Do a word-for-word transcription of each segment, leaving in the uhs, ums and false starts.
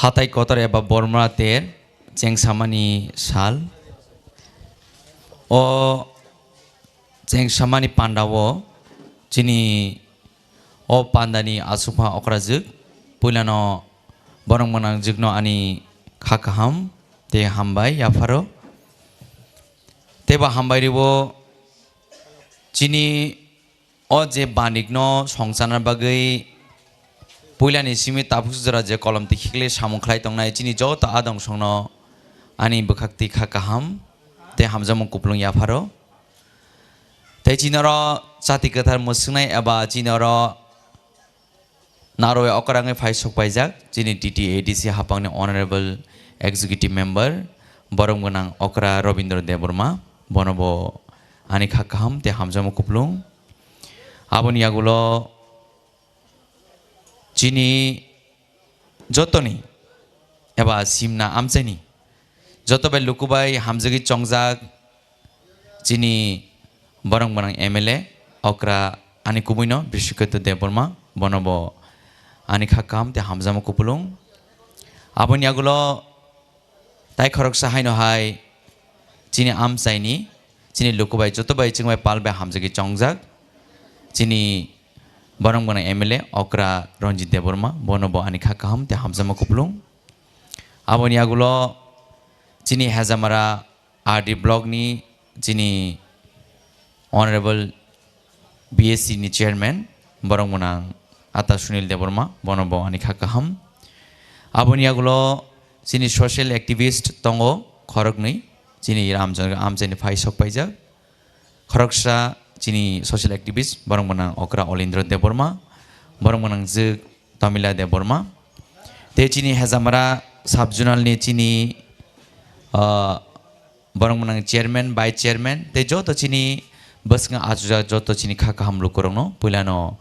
Hatai kotor eba Bormra ter chengsamani sal. O chengsamani pandao chini o pandani asukha okrajwk puilano borok mwnangjwkno ani kha kaham tei hambai yapharo. Teibo hambai rwo chini o je banikno songchana bagwi puilani simi tabuk jora je kolom twi khiklwi samung khlai tongnai chini joto adong songno ani bwkhak twi kha kaham tei hamjakmung kupulung yapharo. Tei chini oro chati kwthar mwswngnai eba chini oro narwi okra wngwi phai sok paijak chini T T A D C hapangni Honorable Executive Member borok gwnang okra Robindra Debbarma, bono bo ani kha kaham tei hamjakmung kupulung. Aboni yagulo chini jotoni eba simna amchaini joto bai luku bai hamjagwi chongjak chini borok gwnang M L A okra ani kubuino Brisikoto Debbarma, bono bo ani kha kaham tei hamjakmung kupulung. Aboni yagulo tai khoroksa haino hai chini amchaini, chini luku bai joto bai chwng bai pal bai hamjagwi chongjak chini borok gwnang M L A okra Ranjit Debbarma, bono bo ani kha kaham tei hamjakmung kupulung. Aboni yagulo chini Hejamara R D block ni chini Honorable B S C ni chairman borok gwnang Ata Sunil Debbarma, bono bo ani kha kaham. Aboni yagulo chini social activist tongo khoroknwi, chini amchaini phai sok paijak. Khoroksa chini social activist borok gwnang okra Olindra Debbarma, borok gwnang jwk Tamila Debbarma. Tei chini Hejamara sub zonal ni chini, ah, borok gwnang chairman, vice chairman tei joto chini bwskango achukjak joto chini kha kaham lukurokno puilano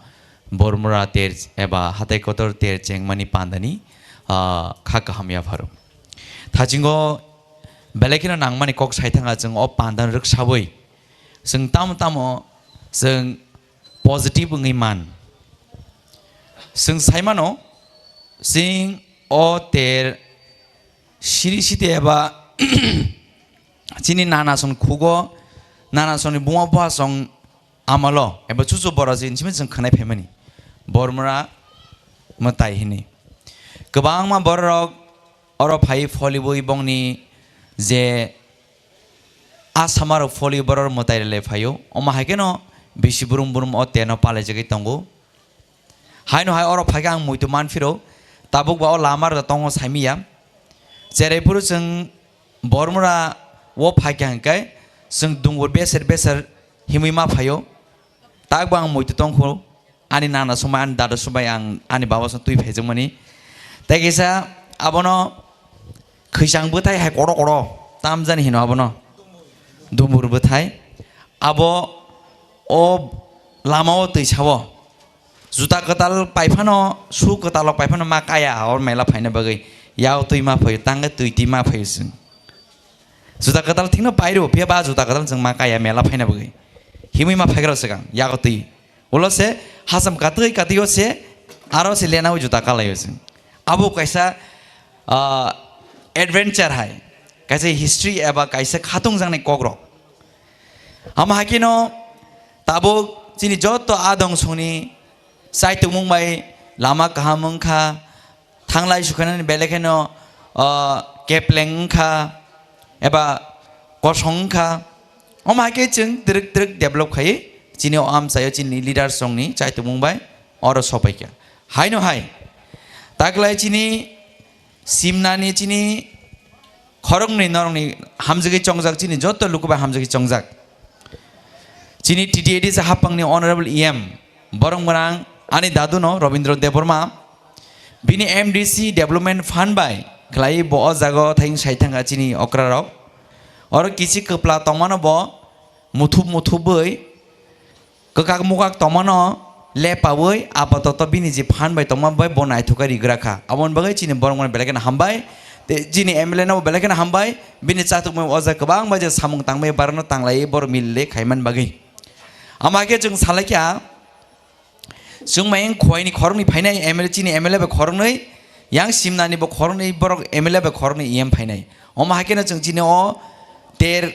Bormura ter eba hatai kotor ter chengmani pandani, ah, kha kaham yapharo. Thachingo belai kheno nangmani kok sai thangkha chwng o pandano rwksawi. Chwng tamo tamo chwng positive wngwi man. Chwng sai mano, chwng o ter siri site eba chini nana son khugo, nana sonni buma buha song amalo eba chuchu bora se hinwi chwng khwnai phaimani. Bormura mwtai hinwi. Kwbangma bororok oro phai pholiwi bongni je asamarok pholiwi borok mwtai rwlai phaio. Omo hai kheno bisi brum brum o teno palaijagwi tongo. Haino hai oro phaikhe ang muitu manphiro, tabuk ba o lama rwda tongo saimiya. Cherai phuru chwng Bormura o phaikha hwnkhe chwng dungur beser beser himwi ma phaio. Takbo ang muitu tongkhu, ani nana swmai, ani dada swmai ang ani baba song twi phaijakmani. Tei kisa abono khwisang bwthai hai kodo kodo tamjani hino abono. Dumur bwthai. Abo o lama o twi sao. Juta kwtal pai phano, su kwtal rok pai phano ma kaya, hor mela phaina bagwi. Yak twi ma phaio, tangwi twi twi ma phaio chwng. Juta kwtal thikno pai rw, phiya ba juta kwtal chwng ma kaya mela phaina bagwi. Himwi ma phaigra swkang, yak twi. Ulo se hasam katwi katwi o se, aro se lena o juta kalaio chwng. Abo kaisa, ah, adventure hai, kaisa history eba kaisa khatungjaknai kokrok. Amo hai kheno tabuk chini joto adong songni chaitukmung bai lama kaham wngkha, thanglai sukhainani belai kheno, ah, kepleng wngkha eba kosong wngkha. Omo hai khe chwng twrwk twrwk develop khaiwi chini o amchaio chini leaders rokni chaitukmung bai oro sopaikha. Haino hai taklai chini simnani chini khoroknwi norokni hamjagwi chongjak, chini joto luku bai hamjagwi chongjak. Chini T T A D C hapangni Honorable E M, borok mwnang ani daduno Robindra Debbarma, bini M D C Development Fund bai khlai bo o jaga o thayung sai thangkha chini okra rok. Oro kichi kwpla tongmano bo muthup muthubwi kwkak mukak tongmano lepawi apatoto bini je fund bai tongma bai bo naithok khe rigra kha. Aboni bagwi chini borok mwnang belai kheno hambai, tei chini M L A no bo belai kheno hambai, bini chatukmani o jaga kwbang bai je samung tangmani barano tanglaiwi borok milile khaimani bagwi. Ama khe chwng salaikha, chwng mayung Khowai ni khoroknwi phainai M L A, chini M L A bai khoroknwi, Yang simnani bo khoroknwi borok M L A bai khoroknwi E M phainai. Omo hai kheno chwng chini o ter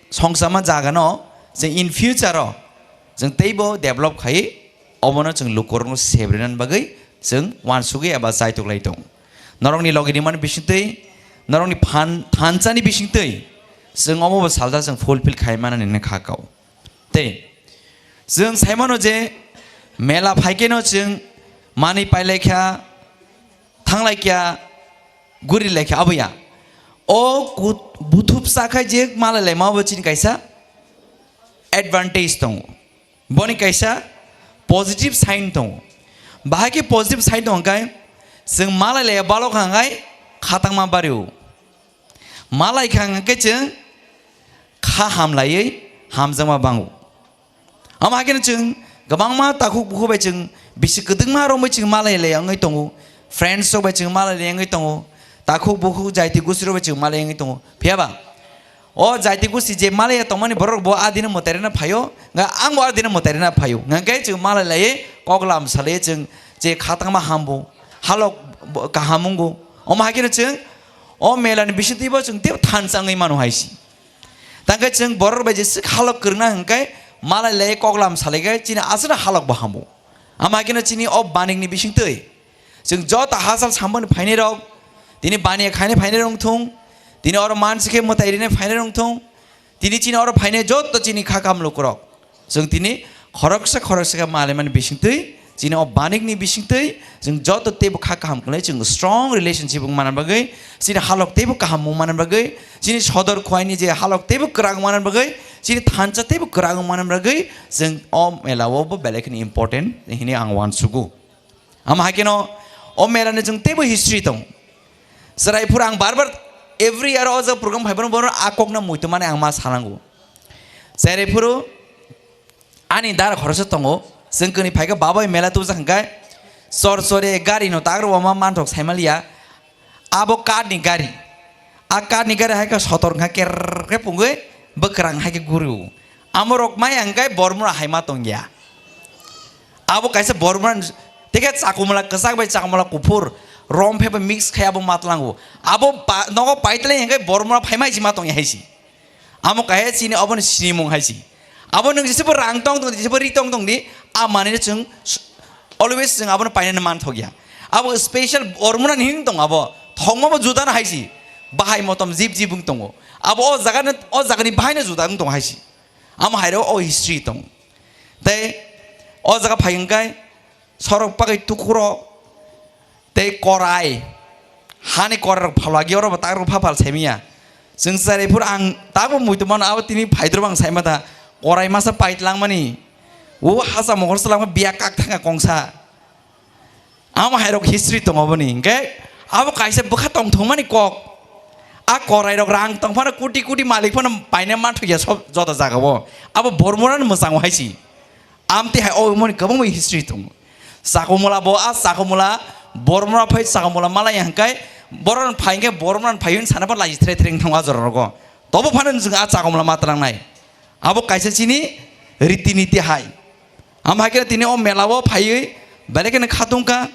songsama jaga no chwng in future o chwng teibo develop khai obono chwng lukurokno sebrinani bagwi chwng uansugwi eba chaitok lai tongo. Norokni logi rimani bisingtwi, norokni phan-, thansa ni bisingtwi chwng omo bo salsa chwng fulfill khai manani kha kao. Tei chwng sai mano je mela phai kheno chwng manwi pai lai kha, thang lai kha, guri lai kha, abo ya. O kut-, buthupsa khai je malai lai ma bo chini kaisa advantage tongo. Boni kaisa positive sign tongo. Bahai khe positive sign tongo hwnkhe chwng malai lai balok hwnkhe khatangma bario. Malai kha hwnkhe chwng kha hamlaiwi hamjakma bango. Omo hai kheno chwng kwbangma takhuk bukhuk bai chwng bisi kwdwkma romwi chwng malai lai wngwi tongo, friends rok bai chwng malai lai wngwi tongo, takhuk bukhuk jaiti gusti rok bai chwng malai wngwi tongo. Phiya ba o jaiti gusti je malai ya tongmani borok bo a dino mwtai rwna phaio, hwnkhe ang bo a dino mwtai rwna phaio. Hwnkhe chwng malai lai kok lam salai chwng je khatangma hambo, halok bo kaham wngo. Omo hai kheno chwng o mela ni bisingtwi bo chwng tei thansa wngwi mano hai si. Tangkhe chwng borok bai jeswk halok kwrwngna hwnkhe malai lai kok lam salai khe chini aswkno halok bo hamo. Ama kheno chini o banik ni bisingtwi chwng joto hachal samboni phainai rok, tini baniya khainai phainai rok wngthung, tini oro mansi khe mwtai rinai phainai rok wngthung, tini chini oro phainai joto chini kha kam lukurok. Chwng tini khoroksa khoroksa khe malaimani bisingtwi, chini o banikni bisingtwi, chwng joto teibo kha kaham khlai, chwng strong relationship wng manna bagwi, chini halok teibo kaham wng manna bagwi, chini sodor khuaini je halok teibo kwrak wng manna bagwi, chini thansa teibo kwrak wng manna bagwi, chwng o mela o bo belai kheno important hinwi ang uansugo. Ama hai kheno o mela ni chwng teibo history tong. Chwrai phuru ang bar bar every year o jaga program phai bono bono a kokno muitu mani ang ma sanango. Chwrai phuru ani dara khoroksa tongo, chwng kwnwi phai khe babai mela tubujak hwnkhe chor chore gari no tagrok ma manthok saimaliya. Abo kat ni gari, a kat ni gari hai khe sotor wngkha kerre pungwi bwkrang hai khe guru. Amo rok maya hwnkhe bormura hai ma tongya. Abo kaisa bormura ni, tei khe chakumla kwchak bai chakumla kuphur rom phai bai mix khai abo matlango. Abo pa-, nogo paitlai hwnkhe bormura phaima hai si ma tongya hai si. Amo kaisa chini oboni sinimung hai si. Abo nwng jesa bo rang tong tong di, jesa bo ri tong tong di, a manwi no chwng s-, always chwng abono painani manthokya. Abo special bormura ni hwn tong abo. Thokma bo juda no hai si. Bahai motom jib jib wng tongo. Abo o jaga no, o jaga ni bahai no juda wng tong hai si. Amo hai ro o history tong. Tei o jaga phai hwnkhe sorok bagwi tukhuro tei korai, hani korai rok phalagi oro bo tak rok pha phal saimiya. Chwng chwrai phuru ang tabuk muitu mano abo tini phaidrobo ang saima ta korai masa pait langmani. O hasa mokol swlangma biya kak thanga kongsa. Amo hai rok history tongo boni. Hwnkhe abo kaisa bwkha tong thwngmani kok. A korai rok rang tong phano kuti kuti malik phano paina manthokya sob joto jaga o. Abo bormorano mwchango hai si. Amtwi hai o moni kwbangma history tongo. Chakumula bo a chakumula bormura phai chakumula malai hwnkhe borok phai hwnkhe bormura phai hwn sana ba lai thre thre wng thang a jora rogo. Tobo phano chwng a chakumula ma twlang nai. Abo kaisa chini riti niti hai. Am hai khe tini o mela o phaiwi belai kheno khatung kha.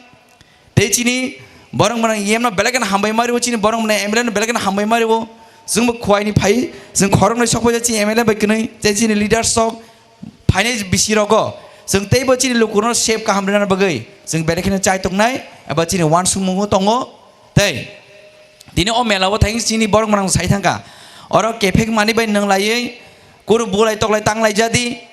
Tei chini borok mwnang E M no belai kheno hambai mario, chini borok mwnang M L A no belai kheno hambai mario. Chwngbo khuaini phai, chwng khoroknwi sok phai chini M L A bai kwnwi, tei chini leaders sok phainai bisi rogo. Chwng teibo chini lukurokno sep kaham rwna bagwi chwng belai kheno chai tongnai, eba chini uansukmungo tongo. Tei tini o mela o thang chini borok mwnang sai thangkha. Oro kephek mani bai nwnglaiwi kuru bulai toklai tanglai jadi.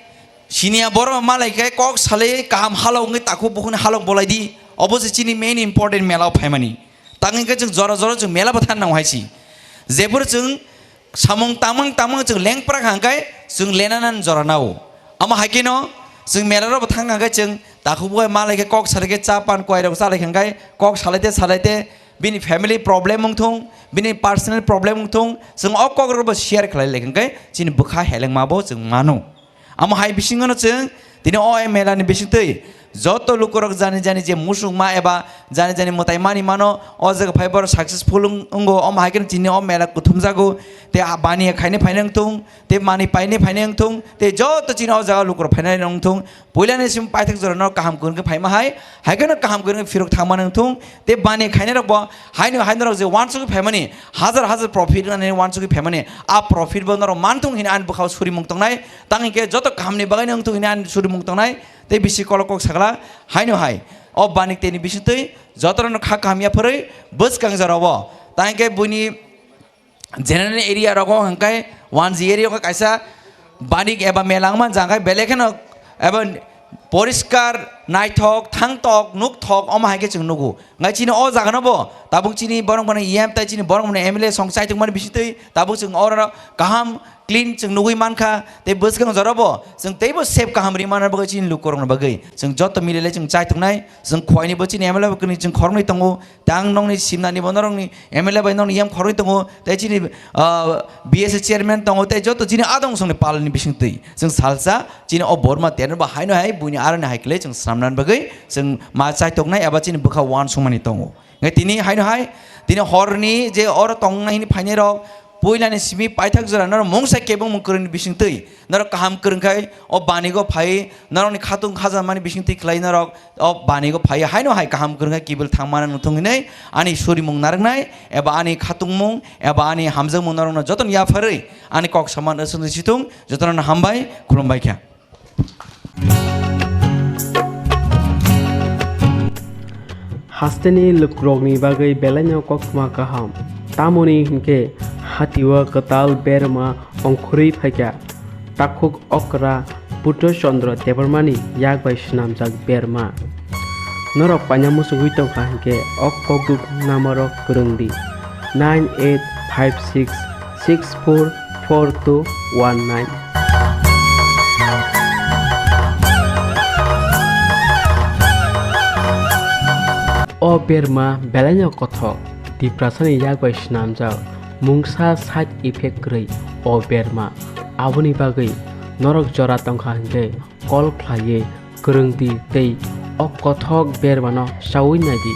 Siniya borok malai khe kok salai kaham halok wngwi takhuk bukhukni halok bolai di. Obo se chini main important mela o phaimani. Tangwi khe chwng jora jora chwng mela bo thanna hai si. Jephuru chwng samung tangmang tangmang chwng lengpra kha hwnkhe chwng lenanani jora nao. Amo hai kheno chwng mela rok bo thang kha hwnkhe chwng takhuk bukhuk malai khe kok salai khe cha pan kwai rok chalai kha hwnkhe kok salai te salai te bini family problem wng thung, bini personal problem wng thung, chwng o kok rok bo share khlai lai kha hwnkhe chini bwkha helengma bo chwng mano. Amo hai bisingo no chwng tini o mela ni bisingtwi Joto lukurok jani jani je musukma eba jani jani mwtai mani mano, o jaga phai borok successful wng-, wngo, omo hai kheno chini o mela kuthumjago, tei a baniya khaina phaina wngthung, tei mani paina phaina wngthung, tei joto chini o jaga lukurok phaina wngthung, puilani sim paithak jorano kaham kwrwng khe phaima hai, hai kheno kaham kwrwng khe phirok thangmani wngthung, tei baniya khainai rokbo haino hai norok je wansugwi phaimani, hajar hajar profit wngnani wansugwi phaimani, a profit bo norok manthung hini ani bwkhao surimung tongnai, tang hinkhe joto kahamni bagwino wngthung hini ani surimung tongnai, tei bisi kolok kok sakla haino hai. O banik teni bisingtwi jotorokno kha kaham yapharwi bwskang jorao. Tang khe buini general area rogo hwnkhe one G area khe kaisa banik eba mela wngma jang khe belai kheno eba poriskar naithok thangtok nukthok omo hai khe chwng nugo. Ngai chini o jagano bo tabuk chini borok mani E M tai chini borok mani M L A song chaitok mani bisingtwi tabuk chwng oro kaham clean chwng nugwi mankha, tei bwskang jorabo chwng teibo sep kaham ri manna bagwi chini lukurokni bagwi chwng joto mililai chwng chaituknai, chwng khoini bo chini M L A bo kwrwini chwng khoroknwi tongo, tei ang nokni simnani bo norokni M L A bai nokni yam khoroknwi tongo, tei chini, ah, B S A chairman tongo, tei joto chini adong songni palni bisingtwi chwng salsa chini o Borma terno ba haino hai buini aroni hai kwlai chwng swnamnani bagwi chwng ma chaituknai eba chini bwkha uansukmani tongo. Ngai tini haino hai, tini horni je oro tongnai hini phainai rok, puilani simi paithak jora norok mungsa kebengmung kwrwini bisingtwi, norok kaham kwrwng khai o banigo phai, norokni khatung khajakmani bisingtwi khlai norok o banigo phai haino hai kaham kwrwng khai kibil thangmani nungthung hinwi ani surimung narwknai eba ani khatungmung eba ani hamjakmung norokno jotono yapharwi ani kok saman aswk situng jotono hambai khulumbai kha. Hasteni lukurokni bagwi belaino koktwma kaham, tamoni hinkhe hatio kwtal berma ongkhorwi phaikha. Takhuk okra Buddho Chandra Debbarmani yak bai swnamjak berma. Norok paina muchungwi tongkha hinkhe o kokduk number-o kwrwng di, nine eight five six six four four two one nine. O berma belaino kothok, Tiprasani yak bai swnamjak, mungsa side effect kwrwi o berma. Aboni bagwi norok jora tongkha hinkhe call khlaiwi kwrwng di tei o kothok bermano chaui nai di.